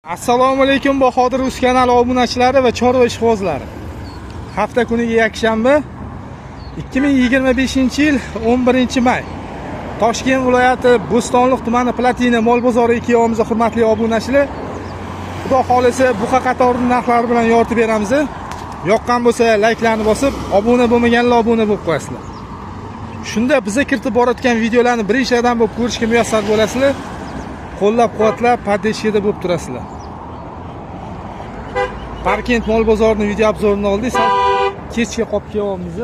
Assalomu alaykum Bahodir Uz kanali obunachilari va chorva ishqibozlari. Hafta kuniga yakshanba 2025-yil 11-may. Toshkent viloyati Bo'stonliq tumani Platina mol bozoriga kelyapmiz, hurmatli obunachilar. Xudo xolisa buqa qatorining narxlari bilan yoritib beramiz. Yoqqan bo'lsa layklarni bosib, obuna bo'lmaganlar obuna bo'lib qo'yasizlar. Shunda biza kiritib borayotgan videolarni birinchilardan bo'lib ko'rishga muyassar bo'lasizlar. Qo'llab-quvvatlab, podдержкада bo'lib turasizlar. Parkent mol bozorini video obzorini oldik. Sal kechga qolib kelyapmiz.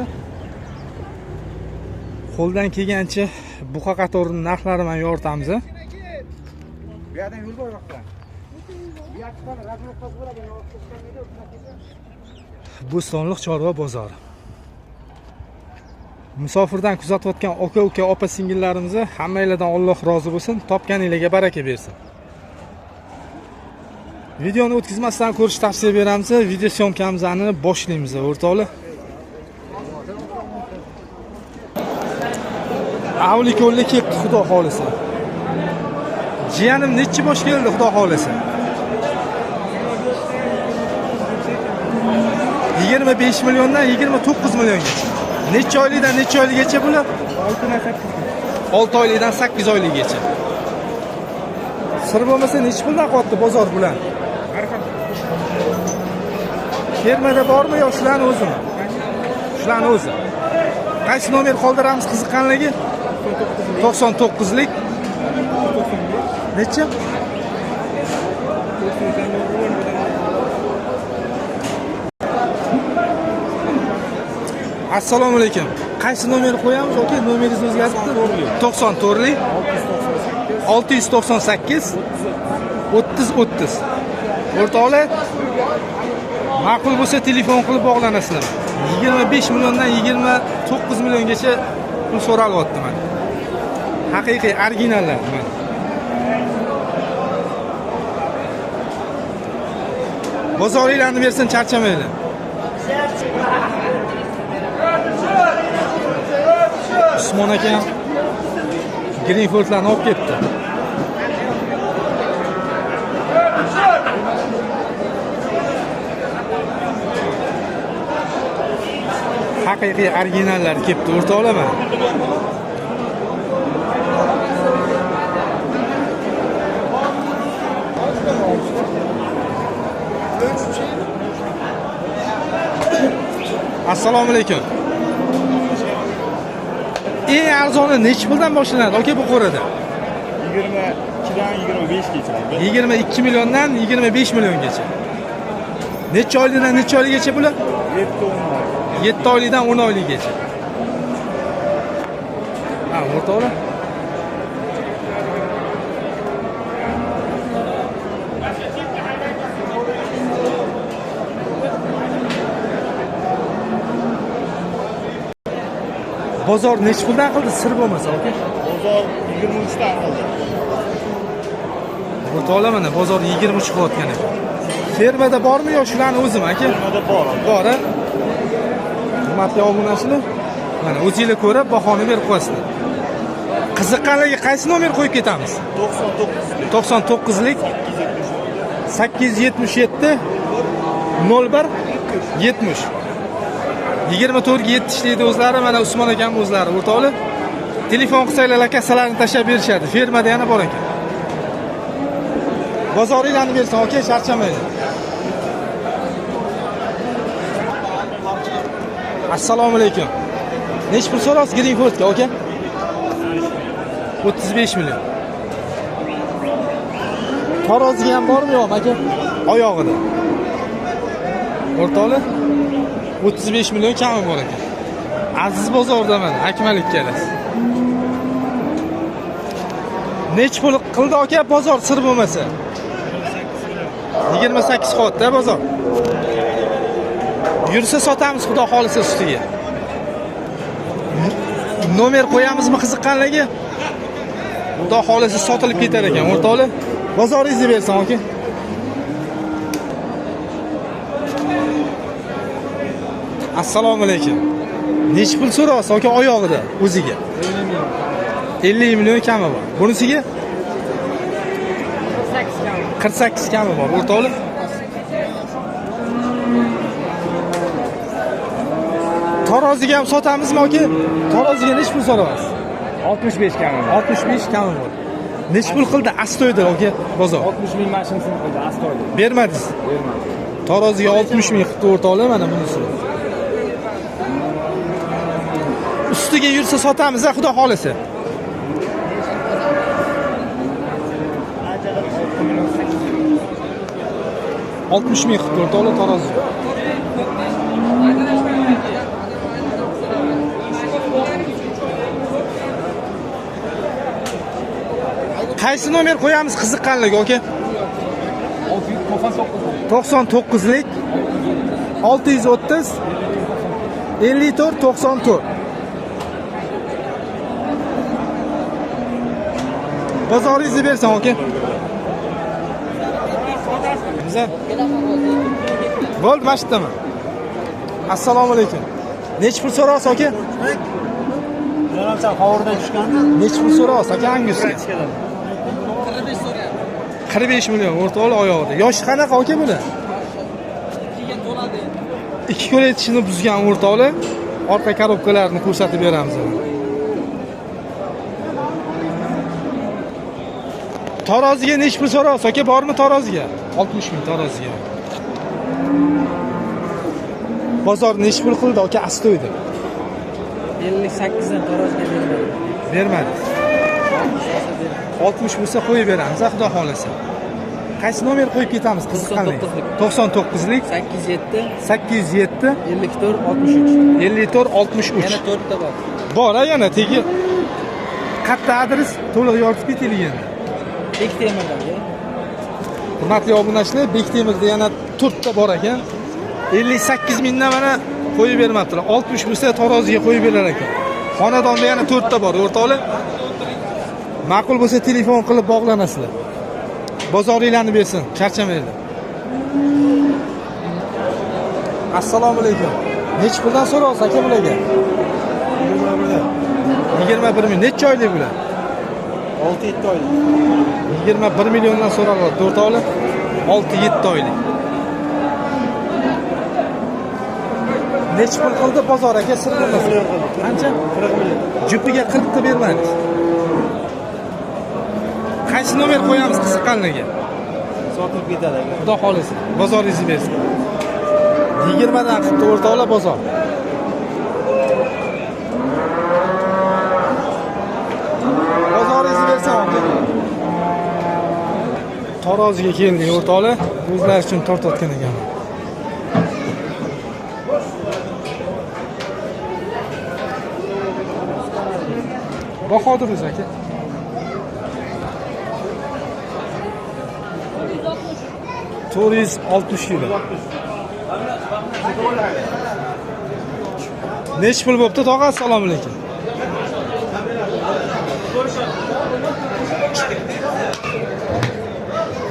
Qo'ldan kelgancha buqa qatorining narxlari bilan yoritamiz. Bu yerdan yo'l bor yoqdan. Bo'stonliq chorva bozori. Musofirdan kuzatayotgan aka-uka, opa-singillarimizni hammanglardan Alloh rozi bo'lsin, topganinglarga baraka bersin. Videoni o'tkazmasdan ko'rish tavsiya beramiz. Video syomkamizni boshlaymiz, o'rtoqlar. Avliko'lga kelibdi, xudo xolisa. Jiyanim nechi bosh keldi, xudo xolisa? 25 milliondan 29 milliongacha. Necha oylikdan necha oylikgacha bular? 6 oylikdan 8 oylikgacha. Sir bo'lmasa necha puldan qo'yapti bozor bular? Fermada bormi yo shularni o'zimi? Shularni o'zi. Qaysi nomer qoldiramiz qiziqqanligi? 99lik. Necha? Assalomu alaykum. Qaysi nomerni qo'yamiz aka? Nomeringiz o'zgaribdi. 94lik 698 30 30. O'rtoqlar, ma'qul bo'lsa telefon qilib bog'lanasizlar. 25 milliondan 29 milliongacha pul so'ralyapti mana. Haqiqiy originallar mana. Bozoringlarni bersin, charchamanglar. Usmon aka Greenfieldlarni olib ketdi. Haqiqiy originallar kelibdi, o'rtoqlar mana. Assalomu alaykum. Eng arzoni necha puldan boshlanadi aka bu qo'rada? 22 dan 25 gacha. 22 milliondan 25 milliongacha. Necha oylikdan necha oylikgacha bular? 7 oylikdan 10 oylikgacha. Ha, o'rtoqlar. Bozor necha puldan qildi sir bo'lmasa aka? Bozor 23 dan qildi. O'rtoqlar mana bozor 23 qilayotgan ekan. Fermada bormi yo shularni o'zimi aka? Fermada bor. Bor, a? Hurmatli obunachilar, mana o'zingizlar ko'rib bahoni berib qo'yasizlar. Qiziqqanlarga qaysi nomer qo'yib ketamiz? 99lik 877 01 70. 24 ga 7 ishlaydi o'zlari, mana Usmon akam o'zlari, o'rtoqlar. Telefon qilsanglar kassalarni tashlab berishadi. Fermada yana bor ekan. Bozoringlarni bersin, aka, charchamaydi. Assalomu alaykum. Necha pul so'raysiz Greenfieldga, aka? 35 million. Taroziga ham bormi yo'qmi, aka? Oyog'ida. O'rtoqlar, 35 million kami bor ekan. Aziz bozorda mana, Akmal ikkalasi. Necha pul qildi aka bozor sir bo'lmasa? 28 qotda bozor. Yursa sotamiz xudo xolisa sutiga. Nomer qo'yamizmi qiziqqanlarga? Xudo xolisa sotilib ketar ekan, o'rtoqlar. Bozoringizni bersin aka. Assalomu alaykum. Necha pul so'raysiz aka oyog'ida o'ziga? 50 million kami bor. Bunisiga? 48 kami. 48 kami bor, o'rtoqlar. Taroziga ham sotamizmi aka? Taroziga necha pul so'raysiz? 65 kami. 65 kami bor. Necha pul qildi astoydil aka bozor? 60 ming mashinasini qildi astoydil. Bermadingiz? Bermadim. Taroziga 60 ming qildi o'rtoqlar, mana bunisi. Ustiga yursa sotamiz, xudo xolisa. 60 ming qildi o'rtoqlar tarozi. Qaysi nomer qo'yamiz qiziqqanligi aka? 99lik 630 54 94. Bozoringizni bersin aka. Biza bo'ldi, mana shu yerdaman. Assalomu alaykum. Necha pul so'raysiz aka? Yo'lamsan hovurdan tushganda. Necha pul so'raysiz aka angusga? 45 million o'rtoqlar oyog'ida. Yoshi qanaqa aka buni? 2 ko'ra tishini buzgan o'rtoqlar. Orqa korobkalarini ko'rsatib beramiz. Taroziga necha pul so'raysiz aka? Bormi taroziga? 60 ming taroziga. Bozor necha pul qildi aka astoydil? 58 dan taroziga bermadi. Bermadi. 60 bo'lsa qo'yib beramiz, xudo xolasa. Qaysi nomer qo'yib ketamiz qiziqqanlik? 99lik 807 807 54 63. 54 63. Yana 4 ta bor. Bor, yana tegi. Qatta adres to'liq yoritib ketaylik endi. Bektemirda. Hurmatli obunachilar, Bektemirda yana 4 ta bor ekan. 58 mingdan mana qo'yib bermabdilar. 60 bo'lsa taroziga qo'yib berar ekan. Xonadonda yana 4 ta bor, o'rtoqlar. Ma'qul bo'lsa telefon qilib bog'lanasizlar. Bozoringlarni bersin, charchamanglar. Assalomu alaykum. Necha puldan so'raysiz aka bularga? 21 ming. Necha oylik bular? 6-7 oylik. 21 milliondan so'ralyapti o'rtoqlar. 6-7 oylik. Necha pul qildi bozor aka sir bo'lmasin? Qancha? 40 million. Jupiga 40 ta bermaymiz. Qaysi nomer qo'yamiz qiziqqanlarga? Sotilib ketadi aka. Xudo xolisa, bozoringizni bersin. 20 dan qildi o'rtoqlar bozor. Bozoringizni bersin aka. Taroziga keldik o'rtoqlar, o'zlari uchun tortayotgan ekan. Bahodir o'zi aka. 460 kilo. Necha pul bo'pti tog'a? Assalomu alaykum.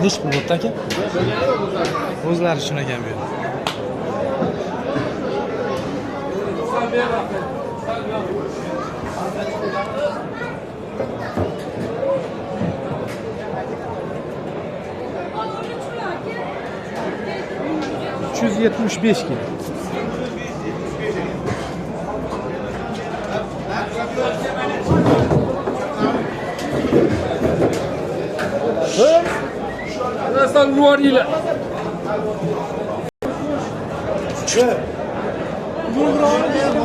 Necha pul bo'pti aka? O'zlari uchun ekan bu yerda. 375 kilo.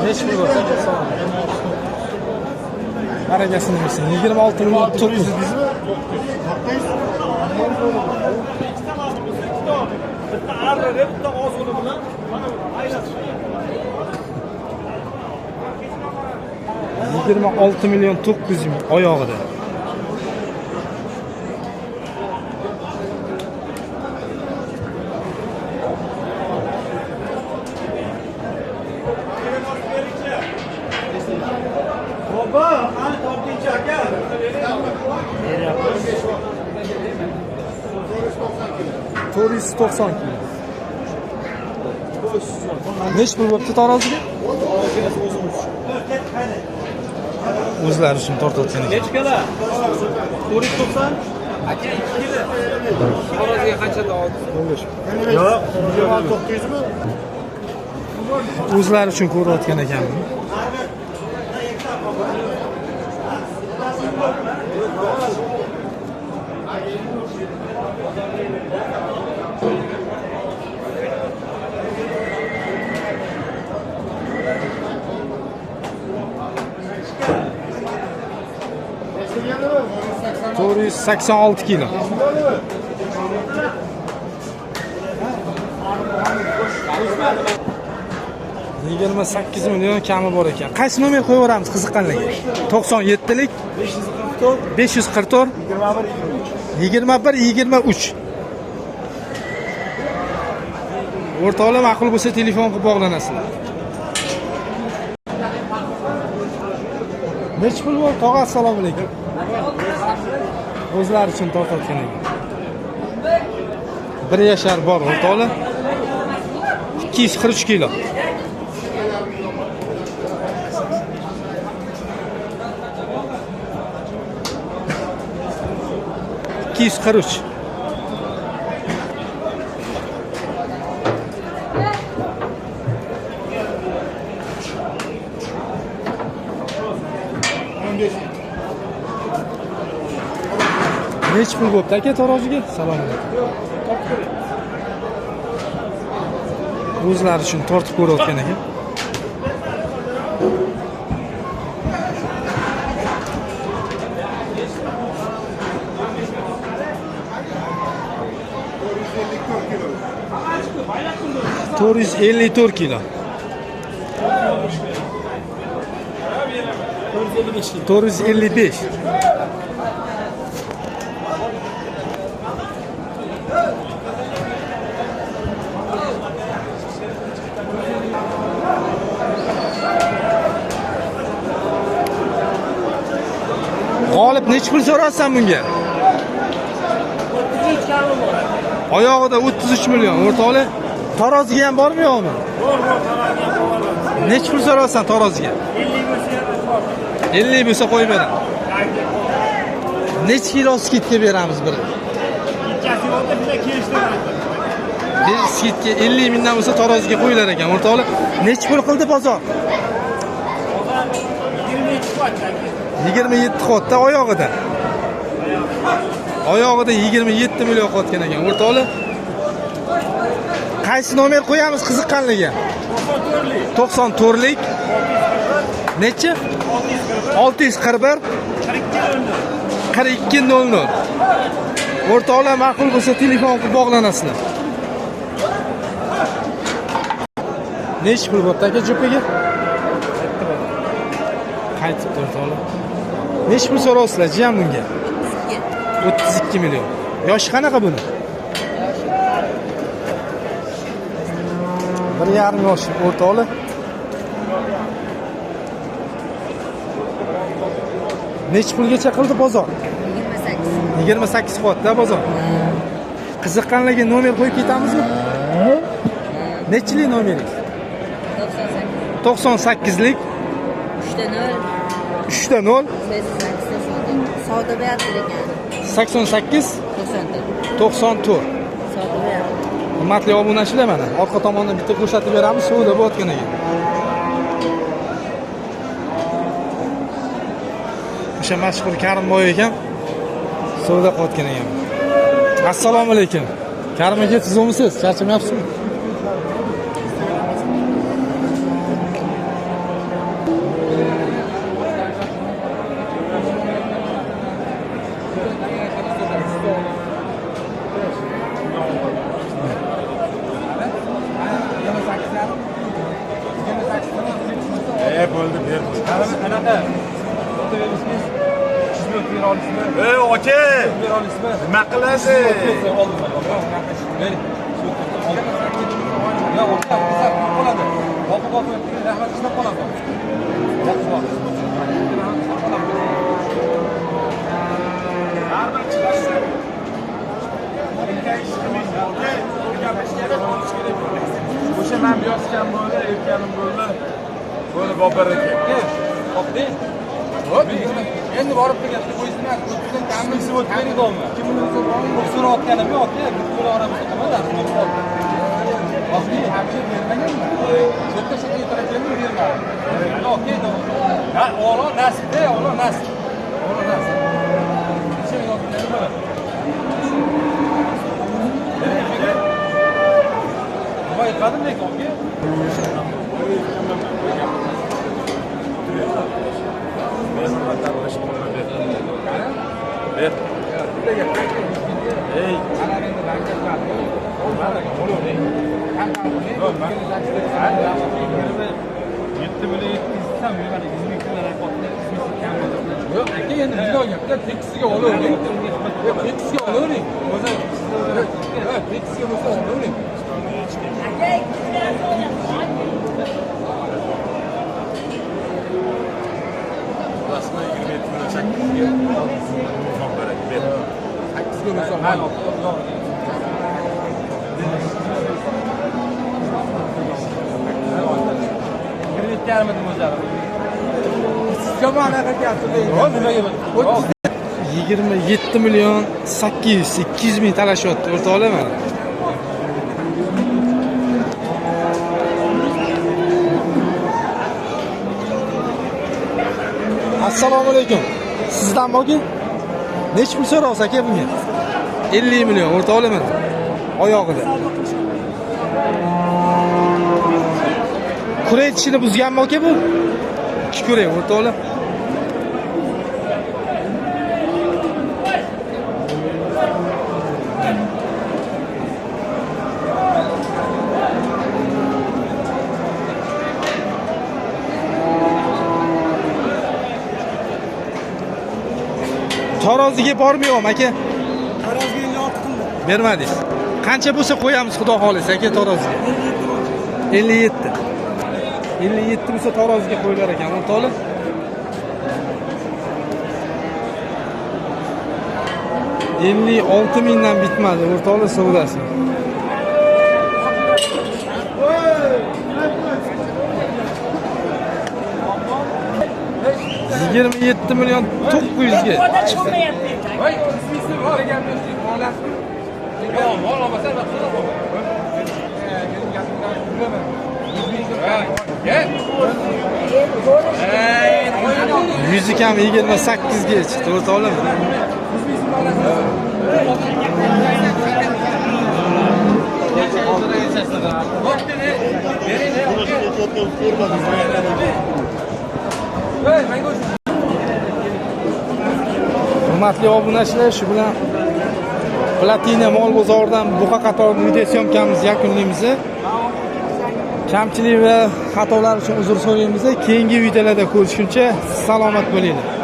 Necha pul bo'lsa? Barakasini bersin. 26 million 900. Bitta arra, bitta ozg'ini bilan mana aylanib. 26 million 900 ming oyog'ida. Baba, qani topdingchi aka? 490 kilo. Necha pul bo'pti taroziga? O'zlari uchun tortayotgan ekan. Necha kilo? 490. Taroziga qanchada oldingiz? Yo'q, 900 mi? O'zlari uchun ko'rayotgan ekan. 486 kilo. 28 million kami bor ekan. Qaysi nomer qo'yib yuboramiz qiziqqanlarga? 97lik 544 21 23. O'rtoqlar ma'qul bo'lsa telefon qilib bog'lanasizlar. Necha pul bor? Tog'a, assalomu alaykum. O'zlari uchun tortayotgan ekan. 1 yashar bor o'rtoqlar. 243 kilo. 243. Necha pul bo'pti aka taroziga? Salom alaykum. O'zlari uchun tortib ko'rayotgan ekan. 454 kilo. 455. G'olib necha pul so'rasan bunga? 33 kami bor. Oyog'ida 33 million. O'rtoqlar, taroziga ham bormi yo'qmi? Bor, bor, taroziga ham bor. Necha pul so'rasan taroziga? 50 bo'lsa ham bor. 50 bo'lsa qo'yib beraman. Necha kilo skidga beramiz bir? Ikkasi yo'qda bitta kelishtiramiz. Bir skidga 50 mingdan bo'lsa taroziga qo'yilar ekan. O'rtoqlar, necha pul qildi bozor? Bozor 27 qotdi. 27 qotda oyog'ida. Oyog'ida 27 million qotgan ekan. O'rtoqlar, qaysi nomer qo'yamiz qiziqqanligiga? 94lik. Necha? 641 42 00. O'rtoqlar ma'qul bo'lsa telefon qilib bog'lanasizlar. Necha pul bo'pti aka jupiga? Qaytibdi o'rtoqlar. Necha pul so'rayapsizlar jiyan bunga? 32 million. Yoshi qanaqa buni? 1,5 yosh o'rtoqlar. Necha pulgacha qildi bozor? 28. 28 qotda bozor. Qiziqqanlarga nomer qo'yib ketamizmi? Nechilik nomeringiz? 98. 98lik 3 0 3 0 88 savdo beradi ekan. 88 94. 94. Savdo beradi. Hurmatli obunachilar, mana orqa tomondan bitta ko'rsatib beramiz, suvda bo'layotgan ekan. O'sha mashhur Karimboy ekan, suvda qotgan ekan. Assalomu alaykum. Karim aka, tuzukmisiz? Charchamayapsizmi? Bo'ldi, berdi. Qanaqa? Ey, aka! Nima qilasiz? O'sha men yozgan bo'ldi, aytganim bo'ldi. Bo'ldi, bobur aka. Topding? Hop. Endi borib turgan qo'ysinlar, o'tdan kamisi o'tgan edimi? Kim uni so'rayotganim yo'q, aka, biz oramizda nima narsa qoldi. Oxiri hamchi bermaganmi? Shu yerda keldim, bermadim. Yo'q, aka, ha, o'g'lon nasib-da, o'g'lon nasib. O'g'lon nasib. Necha nima? Voy, qadim lekin, aka. Ber. Ey, Yo'q, aka, endi bunday gapda tekisiga olavering. Tekisiga olavering. O'zi tekisiga bo'lsa olavering. Aka, 2 Rasmi 27 million 800 ga. Son beradi, ber. 8 ga bo'lsa mayli. Yo'q, 27 million 800 200 ming talashyapti o'rtoqlar mana. Assalomu alaykum. Sizdan borki? Necha pul so'raysiz aka bunga? 50 million o'rtoqlar mana. Oyog'ida. Kurak tishini buzganmi aka bu? Ikki kurak o'rtoqlar. Taroziga bormayapman aka. Taroziga 56 qildi. Bermadingiz. Qancha bo'lsa qo'yamiz xudo xolisa aka taroziga. 57. 57 bo'lsa taroziga qo'yilar ekan o'rtoqlar. 56 mingdan bitmadi o'rtoqlar savdosi. 27 million 900 ga. Voy, ismisi bor ekan, olasizmi? Yo'q, mol olmasan, vaqtida bor. Yuzi kam 28 ga chiqdi o'rtoqlar. Hurmatli obunachilar, shu bilan Platina mol bozoridan buqa qatorni video syomkamizni yakunlaymiz. Kamchilik va xatolar uchun uzr so'raymiz. Keyingi videolarda ko'rishguncha salomat bo'linglar.